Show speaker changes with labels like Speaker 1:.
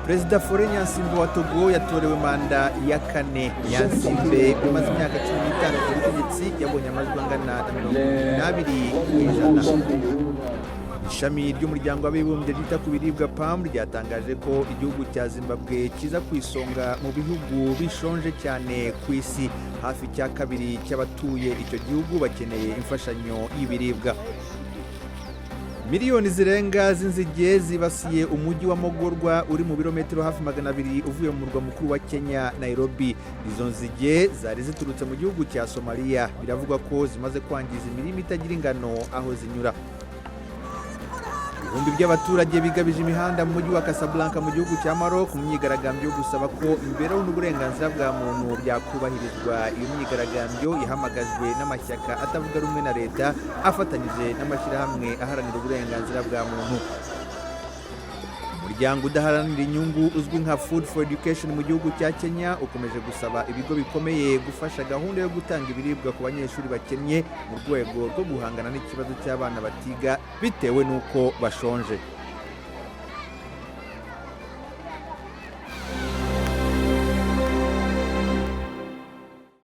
Speaker 1: Perezida Faure Gnassingbé wa Togo yatorewe manda ya kane. Gnassingbé umaze imyaka 15 ku butegetsi yabonye amajwi angana na 72%. Ishami ry'Umuryango w'Abibumbye ryita ku biribwa, PAM, ryatangaje ko igihugu cya Zimbabwe kiza ku isonga mu bihugu bishonje cyane ku isi. Hafi cya kabiri cy'abatuye icyo gihugu bakeneye imfashanyo y'ibiribwa. Miliyoni zirenga z'inzige zibasiye umujyi wa Mogorwa uri mu birometero hafi 200 uvuye mu murwa mukuru wa Kenya, Nairobi. Izo nzige zari ziturutse mu gihugu cya Somaliya. Biravugwa ko zimaze kwangiza imirima itagira ingano aho zinyura. Ibihumbi by'abaturage bigabije imihanda mu mujyi wa Casablanca mu gihugu cya Maroc mu myigaragambyo yo gusaba ko imibereho n'uburenganzira bwa muntu byakubahirizwa. Iyo myigaragambyo yahamagajwe n'amashyaka atavuga rumwe na leta afatanyije n'amashyirahamwe aharanira uburenganzira bwa muntu. Umuryango udaharanira inyungu uzwi nka Food for Education mu gihugu cya Kenya ukomeje gusaba ibigo bikomeye gufasha gahunda yo gutanga ibiribwa ku banyeshuri bakennye mu rwego rwo guhangana n'ikibazo cy'abana batiga bitewe n'uko bashonje.